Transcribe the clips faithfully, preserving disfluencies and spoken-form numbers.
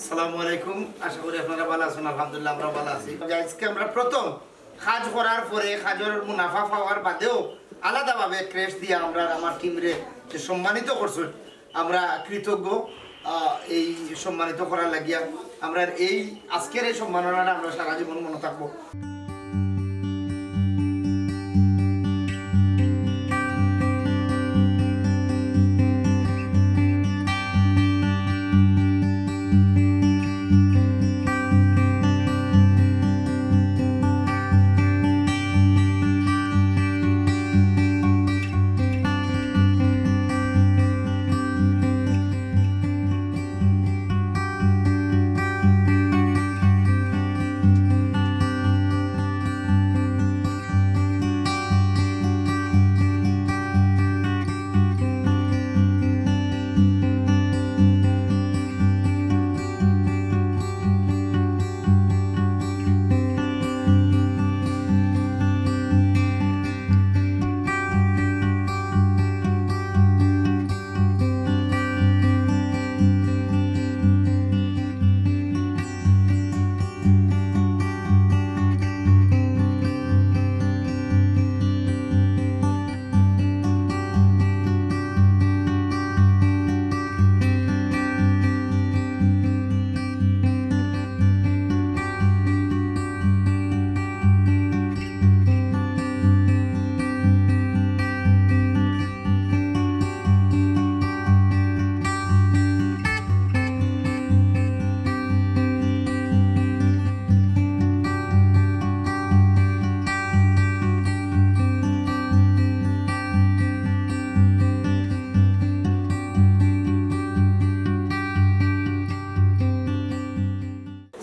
আসসালামু আলাইকুম, আশা করি আপনারা ভালা আছইন। আলহামদুলিল্লাহ, আমরাও ভালা আছি। আজকে আমরা প্রথম কাজ করার পরে কাজর মুনাফা পাওয়ার বাদেও আলাদাভাবে ক্রেশ দিয়া আমরা আমার টিমরে যে সম্মানিত করছইন, আমরা কৃতজ্ঞ। আহ, এই সম্মানিত করার লাগিয়া আমরা এই আজকের এই সম্মাননাটা আমরা সারা জীবন মনে থাকবো।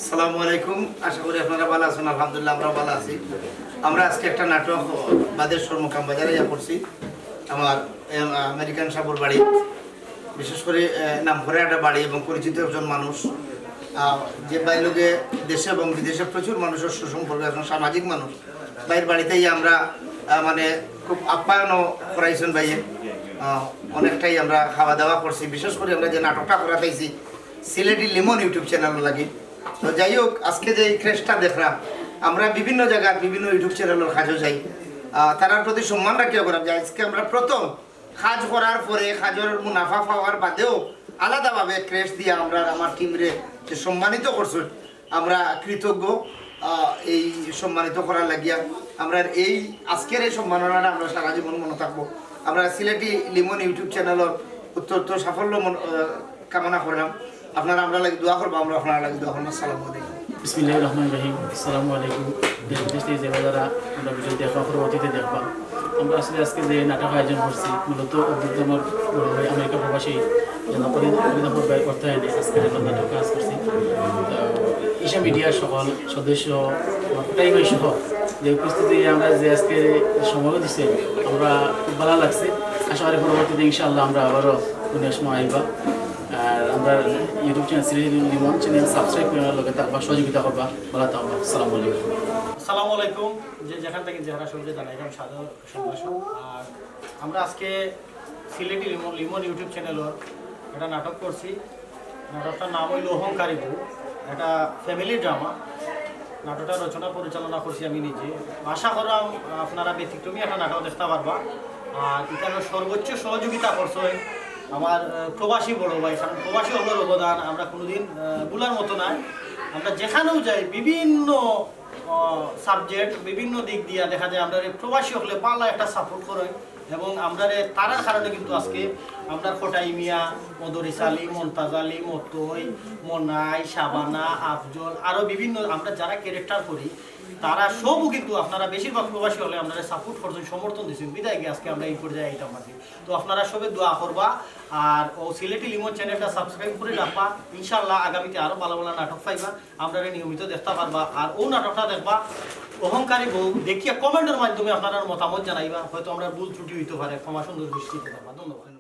আসসালামু আলাইকুম, আশা করি আপনারা ভালা আছইন। আলহামদুলিল্লাহ, আমরাও ভালা আছি। আমরা আজকে একটা নাটক বাদের শহর মোকাম বাজারে ইয়া করছি। আমার, এম, আমেরিকান সাবর বাড়ি, বিশেষ করে, এ, নাম করা একটা বাড়ি এবং পরিচিত একজন মানুষ, আহ, যে ভাইর লগে দেশে এবং বিদেশে প্রচুর মানুষর সুসম্পর্ক, একজন সামাজিক মানুষ। ভাইর বাড়িতেই আমরা, আহ, মানে, খুব আপ্যায়নও করাইছইন ভাইয়ে। আহ, অনেকটাই আমরা খাওয়া দাওয়া করছি, বিশেষ করে আমরা যে নাটকটা করাত আইছি সিলেটি লিমন YouTube চ্যানেল লাগি। তো যাই হোক, আজকে যে এই ক্রেশটা দেখরা, আমরা বিভিন্ন জাগাত বিভিন্ন YouTube চ্যানেলর কাজো যাই, আহ, তারার প্রতি সম্মান রাখিয়া করা যায়। আজকে আমরা প্রথম কাজ করার পরে কাজর মুনাফা পাওয়ার বাদেও আলাদাভাবে ক্রেশ দিয়া আমরা আমার টিমরে যে সম্মানিত করছইন, আমরা কৃতজ্ঞ। আহ, এই সম্মানিত করার লাগিয়া আমরা এই আজকের এই সম্মাননাটা আমরা সারা জীবন মনে থাকবো। আমরা সিলেটি লিমন YouTube চ্যানেলর উত্তরোত্তর সাফল্য মন-, আহ, কামনা করলাম। আপনারা আমরার লাগি দোয়া করবা, আমরা আপনারার লাগি দোয়া করবো। আসসালামু আলাইকুম। বিসমিল্লাহির রহমানির রহিম। আসসালামু আলাইকুম। দেশ বিদেশ থাকি যে যারা আমরা ভিডিও দেখবা, পরবর্তীতে দেখবা, আমরা আসলে আজকে যে নাটক আয়োজন করছি, মূলত অভিযুক্ত আমার বড় ভাই আমেরিকা প্রবাসী জনাব অরিন্দ-, অরিন্দ ভাই করতে হয়নি, আজকে আমরা নাটক কাজ করছি। তো ঈশা মিডিয়ার সকল সদস্য, আমার কোটাই ভাই সহ যে উপস্থিতি, আমরা যে আজকে সময় দিছে, আমরা খুব ভালা লাগছে। আশা করি পরবর্তীতে ইনশাআল্লাহ আমরা আবারও কোনো সময় আইবা। আর আমরার YouTube channel Sylheti Limon channel subscribe করে আমার লগে থাকবা, সহযোগিতা করবা, ভালা থাকবা। আসসালামু আলাইকুম। আসসালামু আলাইকুম। যে যেখান থাকি যারা সবকে জানাইলাম সাদর সম্ভাষণ। আর আমরা আজকে সিলেটি লিমন, লিমন YouTube চ্যানেলর একটা নাটক করছি। নাটকটার নাম অইলো অহংকারী বউ। এটা ফ্যামিলি ড্রামা। নাটকটা রচনা পরিচালনা করছি আমি নিজে। আশা করলাম আপনারা ব্যতিক্রমী একটা নাটক দেখতা পারবা। আর ইখানো সর্বোচ্চ সহযোগিতা করছইন আমার, আহ, প্রবাসী বড় ভাই, কারণ প্রবাসী অকলর অবদান আমরা কোনোদিন, আহ, ভুলার মতো নায়। আমরা যেখানেও যাই, বিভিন্ন, আহ, সাবজেক্ট, বিভিন্ন দিক দিয়া দেখা যায় আমরা এই প্রবাসী অকলে ভালা একটা সাপোর্ট করইন এবং আমরারে তারার কারণে কিন্তু আজকে আমরার কোটাই মিয়া, মদরিস আলী, মন্তাজ আলী, মতই, মনাই, শাবানা, আফজল, আরও বিভিন্ন আমরা যারা ক্যারেক্টার করি, তারা সবও কিন্তু আপনারা বেশিরভাগ প্রবাসী অকলে আমরারে সাপোর্ট করছইন, সমর্থন দিছইন, বিদায় গিয়া আজকে আমরা এই পর্যায়ে আইতাম পারছি। তো আপনারা সবে দোয়া করবা, আর ও সিলেটি লিমন চ্যানেলটা সাবস্ক্রাইব করি রাখবা। ইনশাআল্লাহ আগামীতে আরও ভালা ভালা নাটক পাইবা, আমরারে নিয়মিত দেখতা পারবা। আর ও নাটকটা দেখবা অহংকারী বউ, দেখিয়া কমেন্টর মাধ্যমে আপনারার মতামত জানাইবা, হয়তো আমরার ভুল ত্রুটি অইতো পারে, ক্ষমা সুন্দর দৃষ্টিতে দেখবা। ধন্যবাদ।